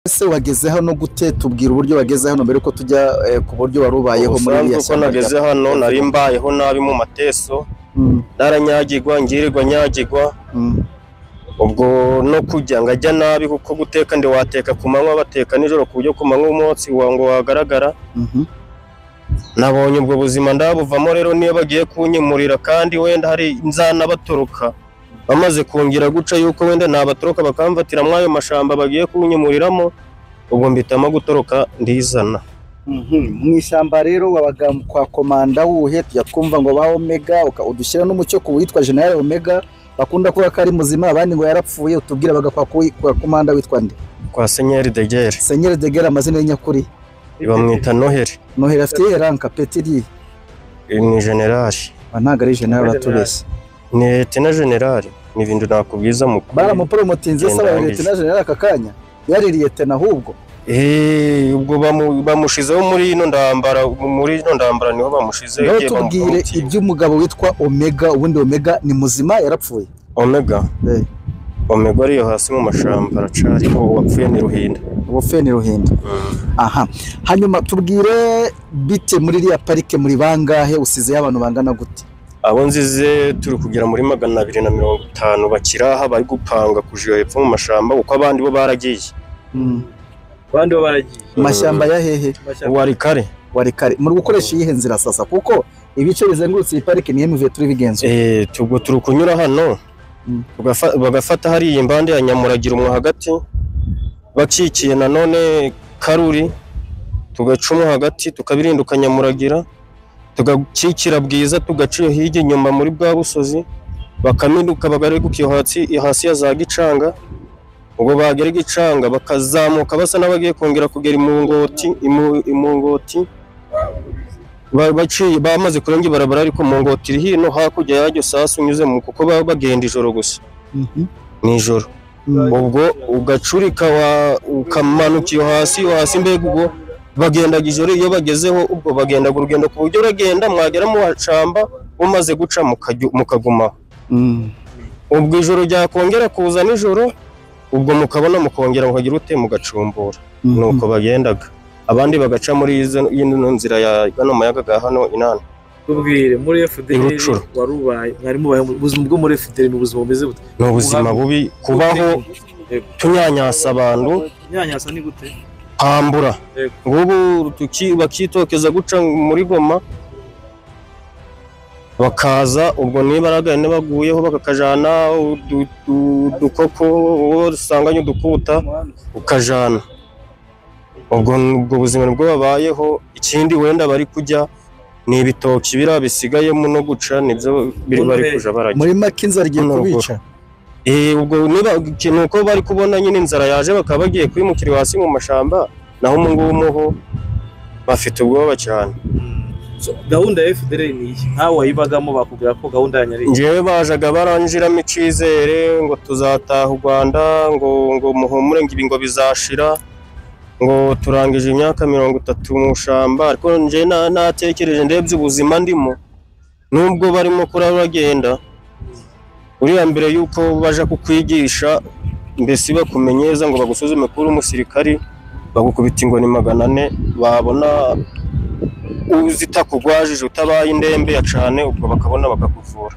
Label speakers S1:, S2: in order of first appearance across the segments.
S1: Ese wageze hano gute? Tubwira uburyo wageze hano mbere uko tujya ku buryo wari ubayeho muri iriya
S2: ubusanzwe uko
S1: shyamba.
S2: Nageze hano nari mbayeho nabi mu mateso, naranyagirwa, ngirirwa nyagirwa. Ubwo no kujya ngajya nabi, kuko guteka ndi wateka ku manywa, bateka nijoro ku buryo ku manywa umwotsi wa ngo wagaragara. Nabonye ubwo buzima ndabuvamo. Rero niyo bagiye kunyimurira, kandi wenda hari nzanabatoroka bamaze kungira guca yuko wenda nabatoroka bakamfatira muri ayo mashamba bagiye kunyimuriramo, ubwo mbitamo gutoroka ndizana.
S1: Mu ishyamba rero wabaga kwa komanda wuhe? Tujya twumva ngo ba Omega, udushyira n'umucyo ku witwa General Omega, bakunda kuba ko ari muzima, abandi ngo yarapfuye. Utubwira, baga kwa komanda witwa nde?
S2: Kwa Senyeri Degere.
S1: Senyeri Degere, amazina y'inyakuri?
S2: Bamwita Noheli.
S1: Noheli afite iyihe rank, peti?
S2: Ni generali.
S1: Ntabwo ari general, uratubeshye.
S2: Ni lieutenant general, ni ibintu nakubwiza mu kuri.
S1: Baramuporomotinze se abaye
S2: Ndangije.
S1: lieutenant general aka kanya? Yari lieutenant ahubwo.
S2: Ubwo bamushizeho muri ino ndambara, muri ino ndambara niho bamushize.
S1: Ngaho
S2: Igihe
S1: tubwire
S2: bamupromotinga.
S1: iby'umugabo witwa Omega. Ubundi Omega ni muzima, yarapfuye?
S2: Omega? Omega ariyo hasi mu mashamba aracariho, uwapfuye ni Ruhinda.
S1: Ubupfuye ni Ruhinda. Aha, hanyuma tubwire, bite muri iriya parike? Muri bangahe? Usizeyo abantu bangana gute?
S2: Abo nzize turi kugera muri 250 bakiri aha, bari gupanga kuja iyo hepfo mu mashamba, kuko abandi bo baragiye.
S3: Abandi bo baragiye.
S1: Mashyamba ya hehe?
S2: Wari kare.
S1: Wari kare. Muri gukoresha iyihe nzira sasa? Kuko ibice bizengurutse iyi parike ni MV turi bigenzura.
S2: Tubwo turi kunyura hano, bagafata hariya imbande ya Nyamuragira umwo hagati, bakikiye nanone Karuri, tugaca umwo hagati, tukabirinduka Nyamuragira, tugakikira Bwiza, tugaca iyo hirya inyuma muri bwa busozi, bakaminuka bagareguka iyo hasi, hasi ya za Gicanga. Ubwo bagera Gicanga bakazamuka basa n'abagiye kongera kugera imungoti, imungoti baciye bamaze kurenga ibarabara, ariko mungoti iri hino hakurya yaryo. Sasa unyuze mu, kuko baba bagenda ijoro gusa, nijoro. Ubwo ugacurika ukamanuka iyo hasi, iyo hasi. Mbega ubwo bagendaga ijoro, iyo bagezeho ubwo bagendaga urugendo ku buryo uragenda mwagera mu hacamba umaze guca mukagumaho. Ubwo ijoro ryakongera kuza nijoro, ubwo mukabona mukongera mukagira ute, mugacumbura. Nuko bagendaga, abandi bagaca muri ino nzira ya gano mayaga ga hano inani.
S3: Tubwire muri FDL
S2: Irucuro.
S3: wari ubaye, mwari mubaye mu buzima bwo muri FDL, ni ubuzima bumeze bute?
S2: Ni ubuzima bubi kubaho.
S3: Yego.
S2: Tunyanyasa abantu.
S3: Nyanyasa ni gute?
S2: Kwambura. Ngubu bakitokeza guca muri Goma bakaza, ubwo niba ari agahene baguyeho bakakajana, udukoko uwo usanganye udukuta ukajana. Ubwo buzima nibwo babayeho. Ikindi wenda bari kujya ni ibitoki biriya bisigayemo no guca, nibyo biri bari kuja barajya.
S1: Muri make inzara igiye
S2: Hano
S1: kubica.
S2: Ubwo niba ikintu uko bari kubona nyine inzara yaje, bakaba bagiye kwimukira hasi mu mashamba, naho umu ngumu ho bafite ubwoba cyane.
S3: So, gahunda ya FDL ni iyi, nkawe wayibagamo bakubwira ko gahunda ya nyari?
S2: Njyewe bajaga baranjiramo icizere ngo tuzataha u Rwanda, ngo muhumure, ngo ibi ngo bizashira, ngo turangije imyaka 30 mu shamba. Ariko njye natekereje, ndebye ubuzima ndimo, nubwo barimo kuraba bagenda uriya, mbere yuko baja kukwigisha, mbese bakumenyeza ngo bagusuzume ko uri umusirikari, bagukubita ingoni 400. Babona zitakugwajije, utabaye indembe ya cane, ubwo bakabona bakakuvura.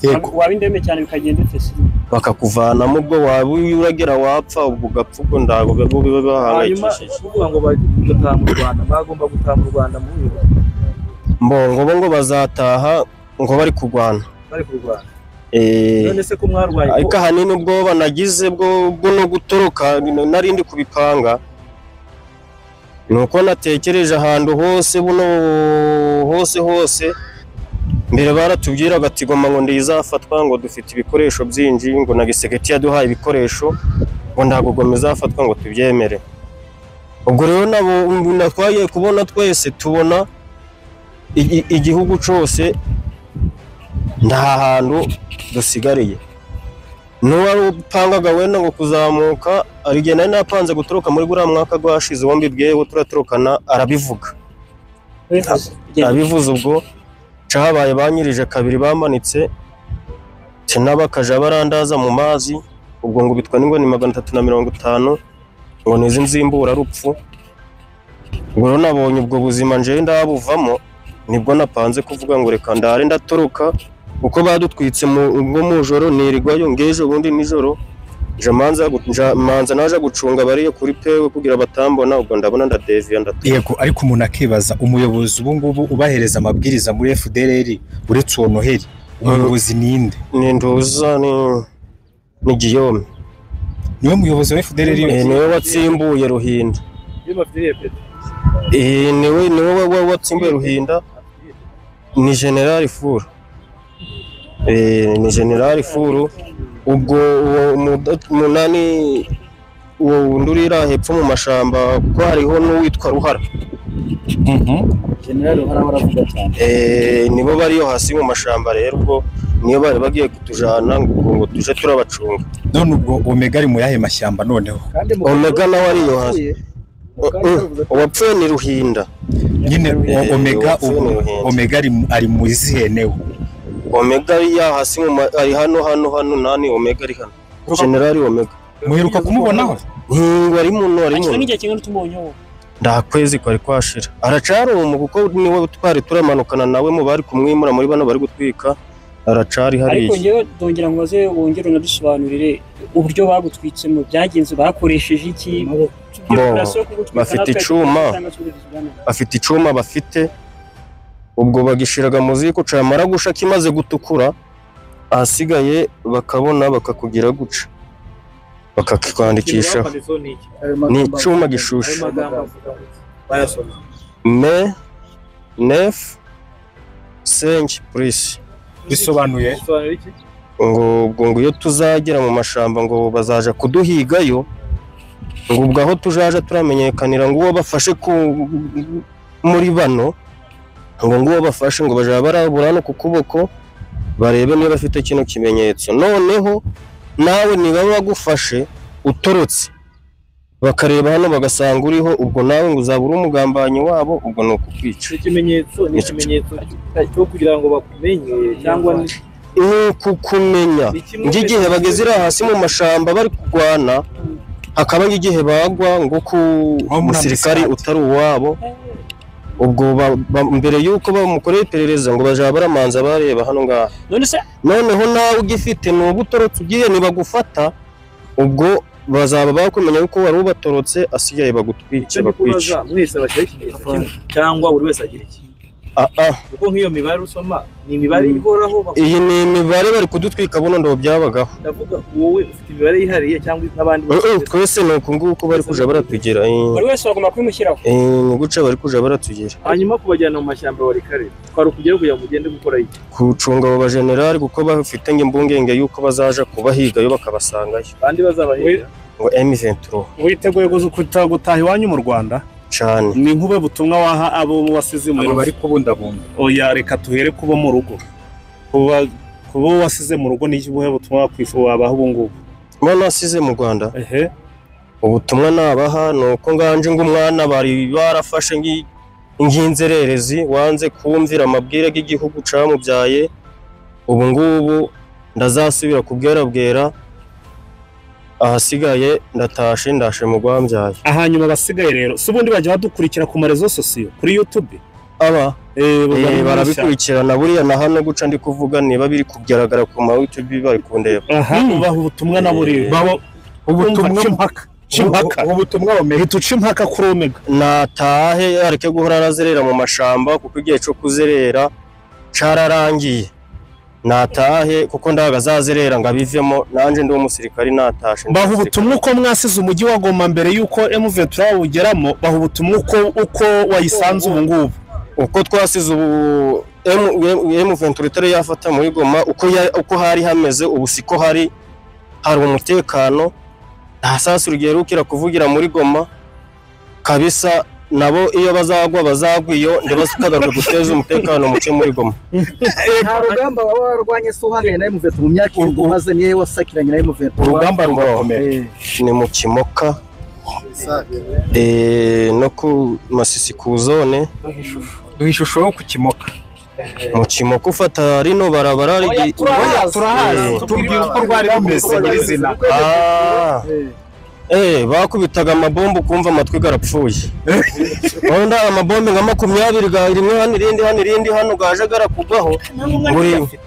S1: Yego.
S4: Waba indembe cyane bikagenda ute se?
S2: Bakakuvanamo, ubwo waba uragera wapfa, ubwo ugapfa. Ubwo ndago biba
S3: Hanyuma
S2: bahangayikishije.
S3: Kuvuga ngo bagataha mu Rwanda, bagomba gutaha mu Rwanda mu buhe?
S2: Mbongo bo ngo bazataha ngo bari kurwana.
S3: Bari kurwana?
S2: Eh.
S3: None se ko mwarwaye
S2: Ariko ahanini ubwoba nagize bwo no gutoroka narindi kubipanga, nuko natekereje ahantu hose buno hose hose. Mbere baratubwiraga ati Goma ngo ndizafatwa, ngo dufite ibikoresho byinshi, ngo na Giseketi yaduhaye ibikoresho, ngo ntabwo Goma izafatwa, ngo tubyemere. Ubwo rero nabo natwaye kubona twese tubona igihugu cyose nta hantu dusigariye. N'uwari upangaga wenda ngo kuzamuka, hari igihe nari napanze gutoroka muri guriya mwaka gwashize, uwo mbibwiyeho turatorokana arabivuga. Abivuze, ubwo cabaye banyirije kabiri, bamanitse tena bakaja barandaza mu mazi, ubwo ngo bitwa n'ingoni 350. Ngo nizi nzimbura rupfu. Ubwo rero nabonye ubwo buzima njewe ndabuvamo, nibwo napanze kuvuga ngo reka ndare ndatoroka, uko badutwitse mu mujoro nirirwayo ngejo bundi nijoro manza naje gucunga bariyo kuri pewe kugira batambona, ubwo ndabona ndadeviya ndatoroka.
S5: Yego, ariko umuntu akibaza umuyobozi ubu ngubu ubahereza amabwiriza muri FDLR uretse uwo Noheli, umuyobozi ninde?
S2: Ni Nduza, ni Guillaume.
S5: Niwe muyobozi wa FDLR?
S2: Niwe watsimbuye Ruhinda. Niwe watsimbuye Ruhinda, ni General Furu. Ni General Furu. Ubwo munani uwo ndurira hepfo mu mashamba kuko hariho n'uwitwa Ruhara.
S1: General Ruhara baravuga cyane.
S2: Nibo bariyo hasi mu mashamba rero, ubwo niyo bari bagiye kutujana ngo tuje turabacunga.
S5: None ubwo Omega ari mu yahe mashyamba noneho?
S2: Omega nawe ariyo hasi. Uwapfuye ni Ruhinda.
S5: Nyine Omega Omega ari mu izihe newe?
S2: Omega ari ya hasi ari hano hano hano nani Omega ari hano. General Omega.
S5: Muheruka kumubonaho?
S2: Ntingo ari muno ari muno.
S4: Ngiye kimwe tumubonyeho.
S2: Ndakwezi kwari kwashira. Aracari umu kuko niwe twari turamanukana nawe mu bari kumwimura muri bano bari gutwika, aracari hariya.
S4: Ariko ngewe ndongera ngo baze wongere unadusobanurire uburyo bagutwitsemo byagenze, bakoresheje iki?
S2: Bafite icuma, bafite icuma bafite ubwo bagishiraga mu ziko camara gusha kimaze gutukura, ahasigaye bakabona bakakugira guca bakakikwandikisha. Ni icuma gishushe. Me nef senj pris
S5: bisobanuye
S2: ngo ngo iyo tuzagera mu mashamba ngo bazaja kuduhigayo, ngo ubwo aho tujaja turamenyekanira ngo uwo bafashe muri bano, ngo nguwo bafashe ngo baja barabura no ku kuboko barebe niba bafite kino kimenyetso. Noneho nawe niba bagufashe utorotse bakareba hano bagasanga uriho, ubwo nawe ngo uzabura umugambanyi wabo, ubwo ni ukukwica.
S3: Ikimenyetso ni ikimenyetso cyo kugira ngo bakumenye cyangwa
S2: ni kukumenya. Ngigihe bageze ira hasi mu mashamba bari kugwana, hakaba ngigihe bagwa ngo ku musirikari utari uwabo, ubwo mbere yuko bamukoreye iperereza ngo baja baramanza bareba hano ngaha. Noneho nawe ugifite nubutorotse ugiye nibagufata, ubwo bazaba bakumenya yuko wari ubatorotse, asigaye bagutwice bakwica.
S3: Mwese bashyira ikimenyetso cyangwa buri wese agira iki? Kuko nk'iyo mibare usoma ni imibare ihoraho.
S2: Iyi ni imibare bari kudutwika buno ndo byabagaho.
S3: Ndavuga wowe ufite imibare yihariye cyangwa n'abandi
S2: bose? Twese ni uku nguku bari kuja baratugira.
S4: Buri wese bagomba kubimushyiraho.
S2: Ni guca bari kuja baratugira.
S3: Hanyuma kubajyana mu mashyamba wari kare twari ukugera kugira ngo ugende gukora iki?
S2: Kucunga abo bajenerali kuko bafite ngimbungenge yuko bazaja kubahigayo bakabasangayo.
S3: Bandi bazabahiga
S2: ngo M23.
S6: Witeguye gutaha iwanyu mu Rwanda?
S2: Cyane.
S6: Ni nkube butumwa waha abo wasize mu
S5: rugo bari kubundabunda?
S6: Oya, reka tuhere kuba mu rugo. Kuba wasize mu rugo ni ubuhe butumwa wakwifuza wabaha ubu ngubu?
S2: Mwana wasize mu Rwanda? Ehe. Ubutumwa nabaha ni uko nganje ngo umwana bari barafashe nginzererezi wanze kumvira amabwire y'igihugu camubyaye, ubu ngubu ndazasubira kubwera bwera, ahasigaye ndatashe ndashe mu gwambyaye.
S6: Ahanyuma basigaye rero si ubundi bajya badukurikira ku marezo sosiyo kuri YouTube
S2: aba barabikurikirana buriya na hano guca ndi kuvuga niba biri kugaragara ku ma YouTube bari kundeba.
S6: Aha ubaha ubutumwa na buri babo
S5: ubutumwa
S6: mpaka
S5: ubutumwa Omega
S6: tuce impaka kuri Omega
S2: natahe areke guhora arazerera mu mashamba kuko igihe cyo kuzerera cararangiye. Natahe kuko ndagazazerera ngabivemo nanje ndi umusirikari natashe.
S6: Baha ubutumwa uko mwasize umujyi wa Goma mbere yuko M23 ugeramo, baha ubutumwa uko wayisanze ubu ngubu.
S2: Uko twasize ubu M23 itari yafata muri Goma, uko hari hameze ubu siko hari umutekano. Nta sasu rigerukira kuvugira muri Goma kabisa, nabo iyo bazagwa bazagwa iyo ndabasukagaruka guteza umutekano muke muri Goma.
S1: Nta rugamba waba warwanye se uhanganye na M23 mu myaka umaze niye wasakiranye na M23?
S5: Urugamba rugakomeye
S2: ni mu Kimoka no ku Masisi ku zone.
S5: Duha ishusho yo ku Kimoka.
S2: Mu Kimoka ufata rino barabara
S5: turahazi, tubwira uko rwari rumeze nyirizina.
S2: Bakubitaga amabombe ukumva amatwi garapfuye. Wenda amabombe nka 20 ga rimwe hano irindi hano irindi hano gaje garakugwaho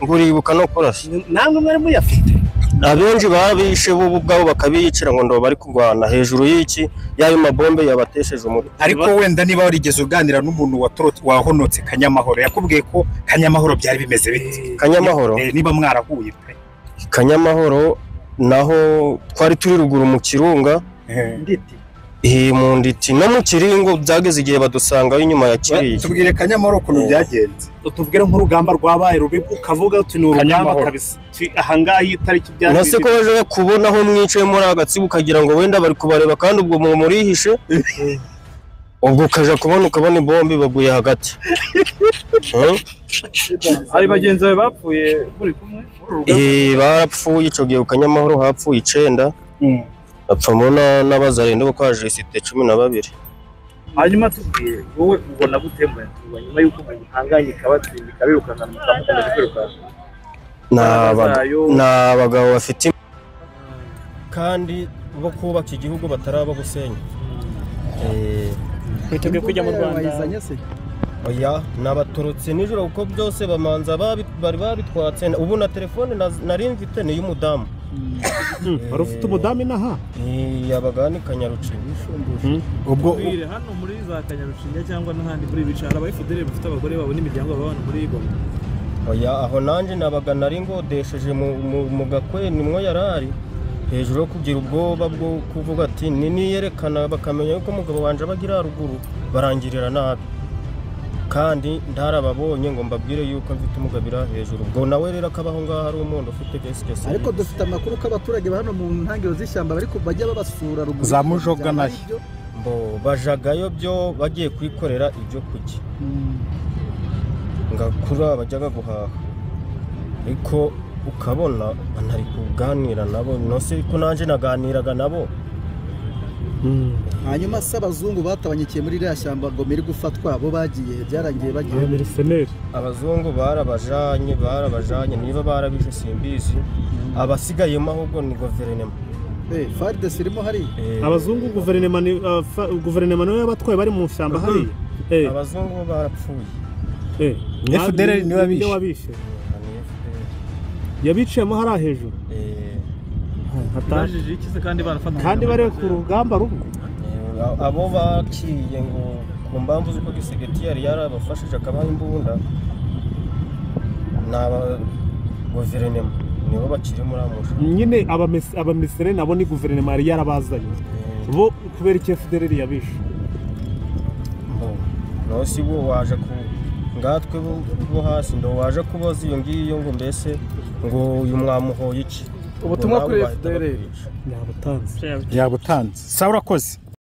S2: nguribuka no kurasa.
S6: Namwe mwari muyafite?
S2: Abenshi babishe bo ubwabo bakabiyicira ngo ndo bari kurwana hejuru y'iki yayo mabombe yabatesheje umutwe.
S5: Ariko wenda niba warigeze uganira n'umuntu wahonotse Kanyamahoro yakubwiye ko Kanyamahoro byari bimeze bite?
S2: Kanyamahoro
S5: niba mwarahuye pe.
S2: Kanyamahoro naho twari turi ruguru mu Kirunga
S1: Nditi.
S2: Mu Nditi no mu Kiringo byageze igihe badusanga inyuma ya Kiriya.
S5: Tubwire Kanyamahoro ukuntu byagenze.
S6: Utubwire nk'urugamba rwabaye rubi ukavuga uti ni urugamba kabisa. Aha ngaha itariki byagenze.
S2: Nase ko baje kubona aho mwicaye muri agatsibo ukagira ngo wenda bari kubareba kandi ubwo mu murihishe. Ubwo ukaja kubona ukabona ibombe baguye hagati.
S3: Ari bagenzi bawe bapfuye muri kumwe?
S2: Barapfuye ico gihe Kanyamahoro hapfuye 9. Bapfamo n'abazarendo bo kwa Jesite 12.
S3: Hanyuma tubwiye wowe ubona gute mu nyuma yuko muhanganye kabatsinda kabirukana mukamukomeje kwirukana?
S2: Na abagabo bafite kandi bo kubaka igihugu bataraba gusenya.
S4: Twiteguye kujya mu Rwanda.
S2: Oya nabaturutse nijoro kuko byose bamanza bari babitwatse. Ubu na telefone nari mfite ni y'umudamu.
S6: Wari ufite umudamu inaha?
S2: Yabaga ni Kanyarucinya.
S5: Ubwo
S3: hano muri za Kanyarucinya cyangwa n'ahandi muri bicara aba FDL bafite abagore babo n'imiryango babo muri Goma.
S2: Oya aho nanje nabaga nari ngodesheje mu gakwe nimwo yarari hejuru yo kugira ubwoba bwo kuvuga ati ni niyerekana bakamenya yuko umugabo wanje abagira ruguru barangirira nabi. Kandi ndarababonye ngo mbabwire yuko mfite umugabira hejuru. Ubwo nawe rero akabaho ngaho ari umuntu ufite gesigesi.
S1: Ariko dufite amakuru ko abaturage ba hano mu ntangiriro z'ishyamba bari bajya babasura ruguru
S5: za Mujoga nayo.
S2: Mbo bajagayo byo bagiye kwikorera ibyo kurya. Ngakura bajyaga guhaha. Ariko ukabona ntari kuganira nabo nose ko nanje naganiraga nabo.
S1: Hanyuma se abazungu batabanyikiye muri iriya shyamba ngo miri gufatwa bo bagiye byarangiye bagiye
S6: mercenaire.
S2: Abazungu barabajanye niba barabishe simbizi. Abasigayemo ahubwo ni guverinoma.
S1: FARDC irimo hari
S6: abazungu guverinoma ni guverinoma niyo yabatwaye bari mu shyamba hari.
S2: Abazungu barapfuye.
S5: FDL niwe wabishe.
S6: Yabiciyemo hari hejuru.
S3: Bajije ikize kandi barafata
S6: kandi bari ku rugamba rumwe.
S2: Abo bakiye ngo ku mpamvu z'uko Gisegeti yari yarabafashije akabaha imbunda n'aba guverinoma nibo bakiri muri amusha.
S6: Nyine abamesere nabo ni guverinoma yari yarabazanye bo kubera iki FDL yabishe.
S2: No si bo waje ku ngatwe bo hasi ndo waje kubaza iyo ngiyo ngo mbese ngo uyu mwamuhoye iki.
S3: Ubutumwa kuri FDL
S6: yabutanze.
S5: Yabutanze. Sawa urakoze.